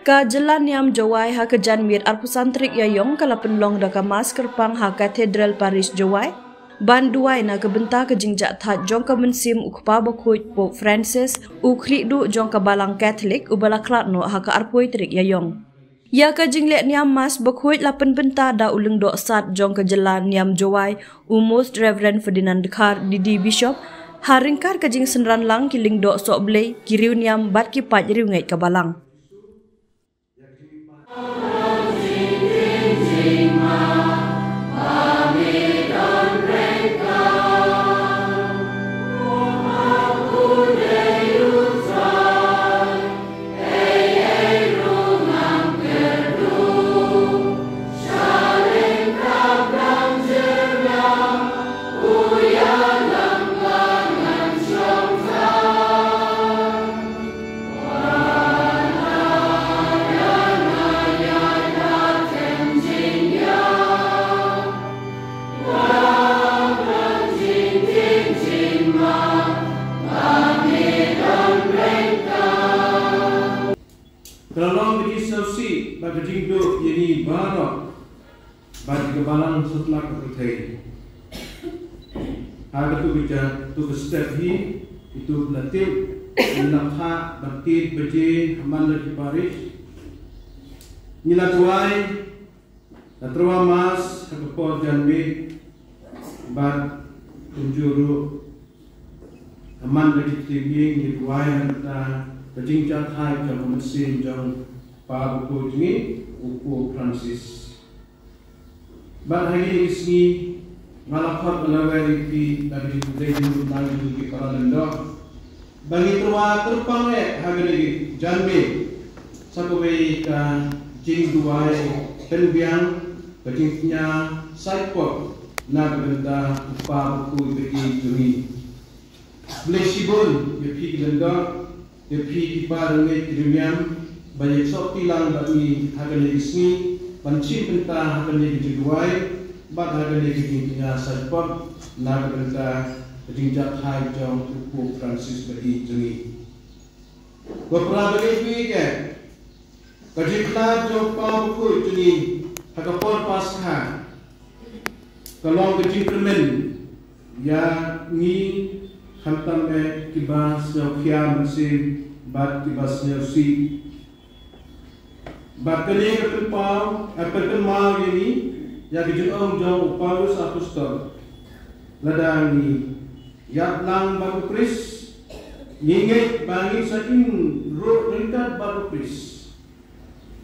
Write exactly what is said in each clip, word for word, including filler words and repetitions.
Ka jylla niam Jowai ha ka janmiet arphew san tarik Ïaïong ka la pynlong da ka Mass kyrpang ha Cathedral Parish Jowai ban duwai na ka bynta ka jingjahthait jong ka mynsiem u Kpa Bakhuid Pope Francis, u khlieh duh jong ka Balang Catholic uba la khlad noh ha ka arphew tarik Ïaïong. Ïa ka jingleh niam Mass Bakhuid la pynbynta da u Lyngdoh Sad jong ka jylla niam Jowai, u Most Reverend Ferdinand Dkhar, D D Bishop, ha ryngkat ka jingsynran lang ki lyngdoh sohblei, ki riewniam bad ki paid riewngeit ka Balang. Ka la long ka jingsngewsih bad ka jingduh ïa ngi baroh bad ïa ka Balang satlak ka pyrthei. Ha katu ka jaka, katu ka step hi, kito ba la tip, ngi la phah ban tied baje ha man la ki parish. Ngi la duwai, la tyrwa Mass ha ka por janmiet bad kumjuh ruh ha man la ki ktien ïing, ngi duwai na ka bynta ka jingjahthait jong ka mynsiem jong u Kpa Bakhuid jong ngi, u Pope Francis. Bad ha kine ki sngi nga la khot, nga la wer ïa phi da ka jingkhublei jong ngi, jong ki para lyngdoh, ba ngin tyrwa kyrpang eh ha kane ka janmiet sa kawei ka jingduwai pynbiang, ka jingkñia saitpop na ka bynta u Kpa Bakhuid ba ïeit jong ngi. Khublei shibun ïa phi ki lyngdoh, ïa phi ki para ngeit ki riewniam, ba ïa sngewthuh lang bad ngi ha kane ka sngi ban shim bynta ha kane ka jingduwai bad ha kane ka jingkñia saitpop na ka bynta ka jingjahthait jong u Pope Francis ba ïeit jong ngi. Ko para bangeit, ka jingkhlad jong u Kpa Bakhuid jong ngi ha ka por Paskha ka long ka jingkyrmen ïa ngi, khamtam eh kiba sngewkhia mynsiem bad kiba sngewsih. Bad kane ka pynpaw, eh, pynkynmaw ïa ngi ïa ka jingong jong u Paulus Apostol: Lada ngi ïap lang bad u Khrist, ngi ngeit ba ngin sa im ruh ryngkat bad u Khrist.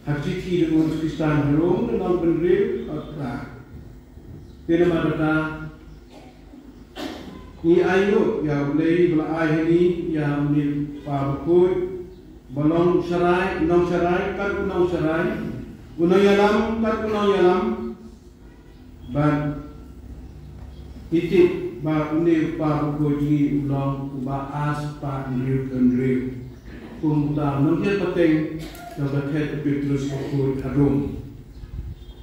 Ha ka shithi jong u Khristan ha Rom, lynnong hynriew, dkhot phra. Te namar kata, ngi ainguh ïa U Blei ba la ai ha ngi ïa une u Kpa Bakhuid, ba long sharai, nongsharai kat u nongsharai, u nongïalam kat u nongïalam, bad ngi tip ba une u Kpa Bakhuid jong ngi u long uba ar spah hynriew hynriew, kum uta u nonghiar pateng jong ka thaiñ u Petrus Bakhuid ha Rom.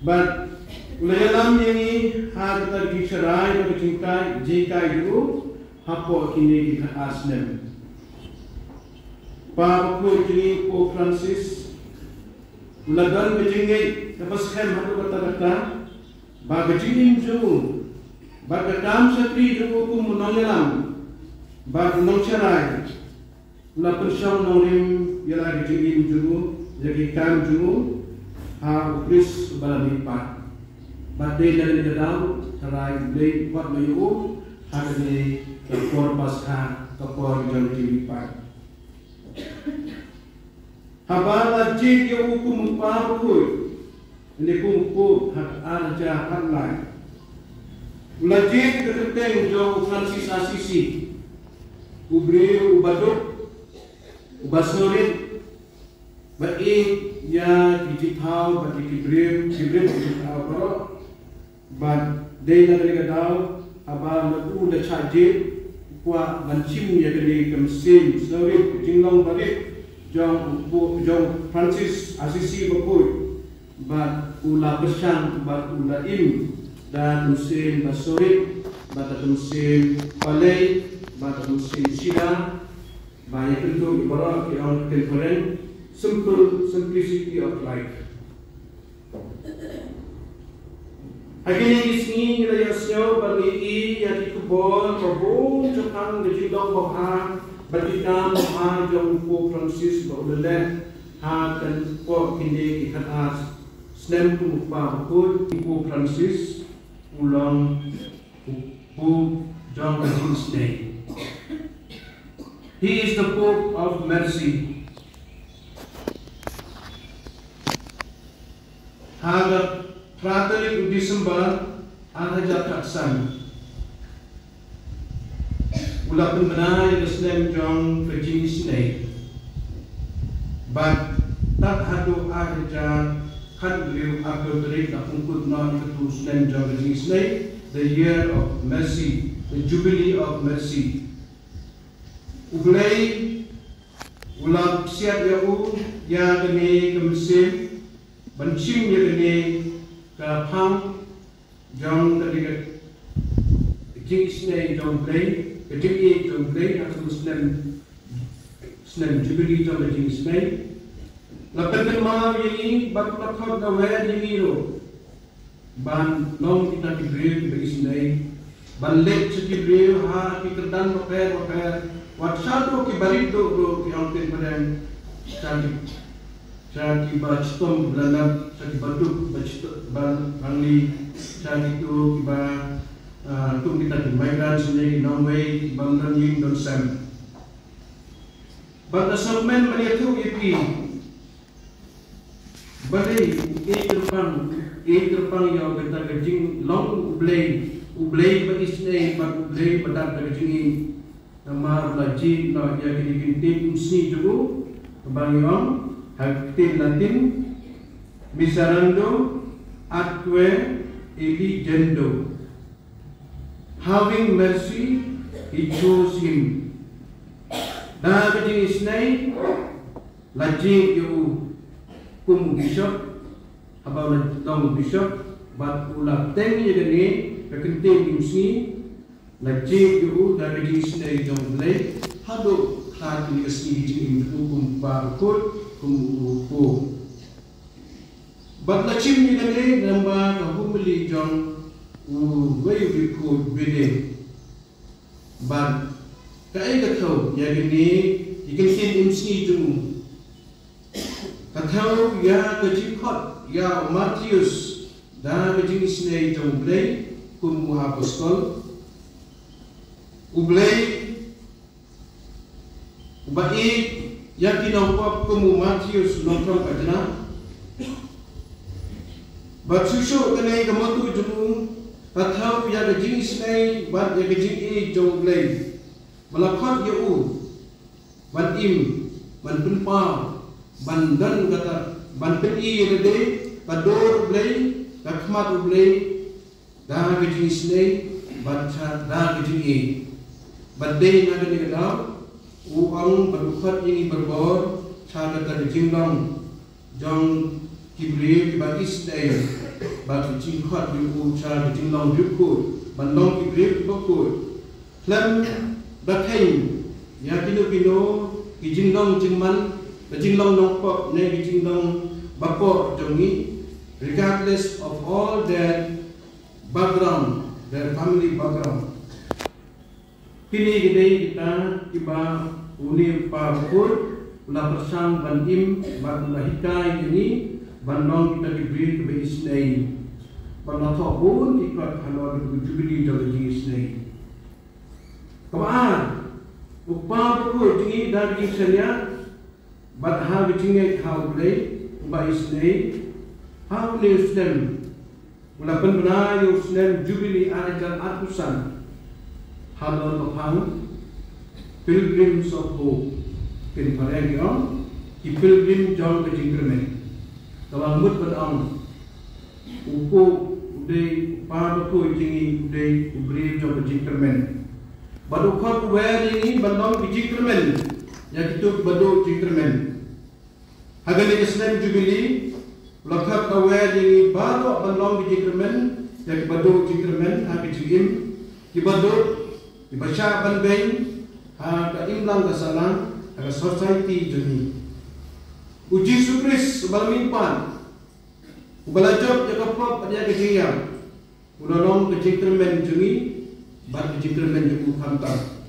Bad u la ïalam ïa ngi ha kata ka jingsharai bad ka jinghikai, jinghikai jong u hapoh kine ki khatar snem. Kpa Bakhuid jong ngi u Pope Francis u la don ka jingngeit kaba skhem haduh katta katta ba ka jingim jong u bad ka kam shakri jong u kum u nongïalam bad u nongsharai u la pynshong nongrim ïa la ka jingim jong u, ïa ki kam jong u ha u Khrist uba la mihpat. Bad dei na kane ka daw, tharai U Blei u pat ma ïa u ha kane ka por Paskha, ka por jong ka jingmihpat. Haba la jied ïa u kum u Kpa Bakhuid, ne kum u Pope ha ka ar hajar arphew lai, u la jied da ka kyrteng jong u Francis Assisi, u briew uba duk, uba sngewrit, ba ïeit ïa ki jingthaw bad ïa ki briew, ki briew ki jingthaw baroh. Bad dei na kane ka daw, haba ma u la shah jied, u kwah ban shim ïa kane ka mynsiem sngewrit, ka jinglong barit jong u, jong u Francis Assisi Bakhuid. Bad u la pyrshang bad u la im da ka mynsiem ba sngewrit, bad da ka mynsiem balei, bad da ka mynsiem shida, ba ïa kyntu ïa baroh ki ong ka ktien foreign, Simple, simplicity of life. Ha kine ki sngi ngi la ïohsngew bad ngi ïohi ïa ki khubor ba bun shaphang ka jingdon babha bad ki kam babha jong u Pope Francis ba u la leh ha ka por kine ki khatar snem kum u Kpa Bakhuid. U Pope Francis u long u Pope jong ka jingisynei. He is the Pope of Mercy. Ha ka phra tarik u December ar hajar khatsan u la pynbna ïa ka snem jong ka jingisynei. Bad tad haduh ar hajar khathynriew arphew tarik la pynkut noh ïa katu u snem jong ka jingisynei, the year of mercy, the jubilee of mercy. U Blei u la pynsiat ïa u ïa kane ka mynsiem ban shim ïa kane ka phang jong kane ka jingisynei jong u Blei, ka jingïeit jong u Blei ha katu u snem, snem jubilee jong ka jingisynei. La pynkynmaw ïa ngi bad la khot la wer ïa ngi ruh ban long kita ki briew kiba isynei, ban leit sha ki briew ha ki kyrdan bapher bapher, wat shaduh kiba rit duh ruh ki ong ktien phareng, sha ki, sha kiba chitom kiba la nang, sha kiba duk kiba chitom kiba rangli, sha kitu kiba, ah, kum kita ki migrants ne ki nongwei kiba ym don ïing don sem. Bad la sngewkmen ban ïathuh ïa phi. Balei u ïeit kyrpang, u ïeit kyrpang ïa u bad ka jinglong u Blei, u Blei ba isynei bad u Blei ba don ka jingïeit. Namar la jied noh ïa kine ki ktien umsngi jong u, kaba ngi ong ha ka ktien Latin, miserando atque eligendo. Having mercy, he chose him. Da ka jingisynei la jied ïa u kum u bishop, haba u la long u bishop, bad u la teng ïa kane ka ktien umsngi, la jied ïa u da ka jingisynei jong u Blei, haduh khlad kine ki sngi jingim jong u kum u Kpa Bakhuid, kum u Pope. Bad la shim ïa kane lyngba ka homily jong uwei u riewkhuid Bede. Bad kaei ka thew ïa kine ki ktien umsngi jong u? Ka thew ïa ka jingkhot ïa u Mathaios da ka jingisynei jong u Blei kum u apostol. U Blei uba ïeit ïa ki nongpop kum u Mathaios nongthoh khajna. Bad shuh shuh kane ka motto jong u ka thew ïa ka jingisynei bad ïa ka jingïeit jong u Blei. Ba la khot ïa u ban im, ban pynpaw, ban don kata, ban pyni ïa lade ka dur u Blei, ka khmat u Blei, da ka jingisynei bad sha da ka jingïeit. Bad dei na kane ka daw u ong bad u khot ïa ngi barabor sha kata ka jinglong jong ki briew kiba isynei, bad ka jingkhot ïa u sha ka jinglong riewkhuid ban long ki briew kiba khuid. Khlem da kheiñ ïa kino kino ki jinglong jingman, ka jinglong nongpop ne ka jinglong bapop jong ngi, regardless of all their background, their family background. Kine ki dei kita kiba une u Kpa Bakhuid u la pyrshang ban im bad u la hikai ïa ngi ban long kita ki briew kiba isynei. Bad la thoh bun ki kot halor ka jubilee jong ka jingisynei. Kaba ar, u Kpa Bakhuid jong ngi da ka jingshaniah bad ha ka jingngeit ha u Blei uba isynei, ha une u snem u la pynbna ïa u snem Jubilee ar hajar arphew san halor ka phang Pilgrims of Hope. Ktien phareng ki ong ki pilgrim jong ka jingkyrmen. Kaba mut ban ong u Pope u dei u Kpa Bakhuid jong ngi, u dei u briew jong ka jingkyrmen. Bad u khot u wer ïa ngi ban long ki jingkyrmen ïa kito kiba duh jingkyrmen. Ha kane ka snem Jubilee u la khot u wer ïa ngi baroh ban long ki jingkyrmen ïa kiba duh jingkyrmen ha ka jingim, kiba duh, kiba shah ban beiñ ha ka imlang ka sahlang, ha ka society jong ngi. U Jisu Khrist uba la mihpat, uba la jop ïa ka pop bad ïa ka jingïap, u la long ka jingkyrmen jong ngi bad ka jingkyrmen jong u khamtam.